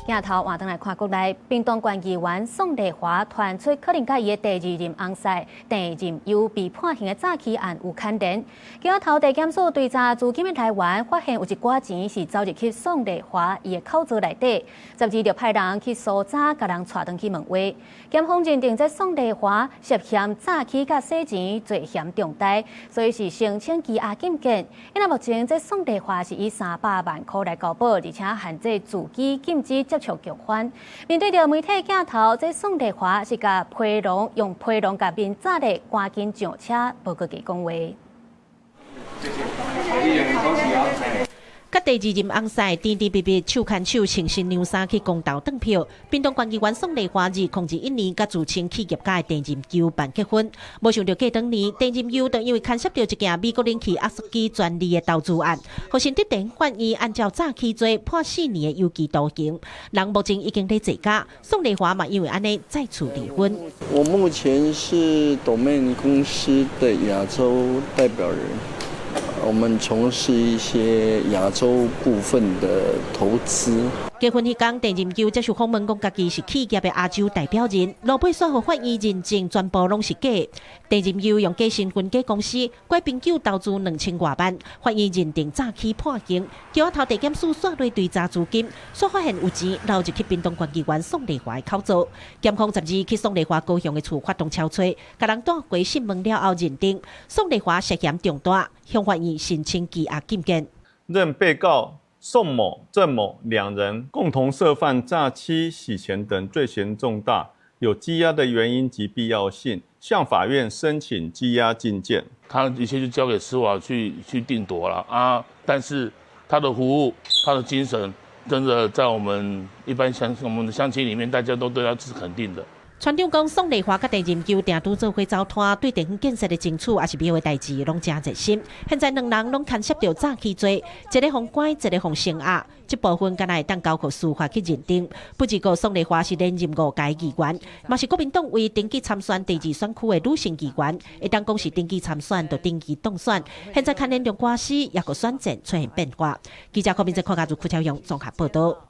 鏡頭換轉來看國內，屏東縣議員宋麗華傳出可能佮伊的第二任翁婿鄭任優被判刑的詐欺案有牽連。鏡頭地檢署追查資金的來源，發現有一寡錢是走入去宋麗華伊的口座內底，12就派人去搜查，共人帶轉去問話。檢方認定這宋麗華涉嫌詐欺佮洗錢，罪嫌重大，所以是申請羈押禁見。因為目前這宋麗華是以300萬箍來交保，而且限制自己禁止接觸共犯。面對著媒體鏡頭，這宋麗華是共皮囊用皮囊共面紮咧，趕緊上車，無閣加講話。佮第二任翁婿甜甜蜜蜜手牽手穿新娘衫去公投轉票，屏東縣議員宋麗華2021年佮自稱企業家的鄭任優辦結婚，無想著過兩年，鄭任優就因為牽涉著一件美國冷氣壓縮機專利的投資案，予新竹地法院按照詐欺罪判4年的有期徒刑。人目前已經咧坐監，宋麗華嘛因為按呢再次離婚。我目前是 Domain 公司的亞洲代表人。我們從事一些亞洲部分的投資。結婚彼工，鄭任優接受訪問講，家己是企業的亞洲代表人，路尾煞予法院認證全部攏是假。鄭任優用假身份、假公司，拐朋友投資2000外萬，法院認定詐欺判刑。橋仔頭地檢署煞來追查資金，煞發現有錢流入去屏東縣議員宋麗華的口座。檢方十二去宋麗華高雄的厝發動抄揣，共人帶回訊問了後認定宋麗華涉嫌重大，向法院申請羈押禁見。認被告宋某、鄭某兩人共同涉犯詐欺、洗錢等罪嫌重大，有羈押的原因及必要性，向法院申請羈押禁見。他一切就交給司法去定奪了啊！但是他的服務、他的精神，真的在我們一般鄉我們的鄉親裡面，大家都對他是肯定的。村長講，宋麗華佮鄭任優定拄做伙走攤，對地方建設的爭取抑是廟的代誌，攏誠熱心。現在兩人攏牽涉著詐欺罪，一个予關，一个予聲押，這部分敢若會當交予司法去認定。不過，宋麗華是連任五屆議員，嘛是國民黨為登記參選第二選區的女性議員，會當講是登記參選就登記當選。現在牽連著官司，抑閣選戰出現變化。記者柯明哲、柯家如、柯超勇綜合報道。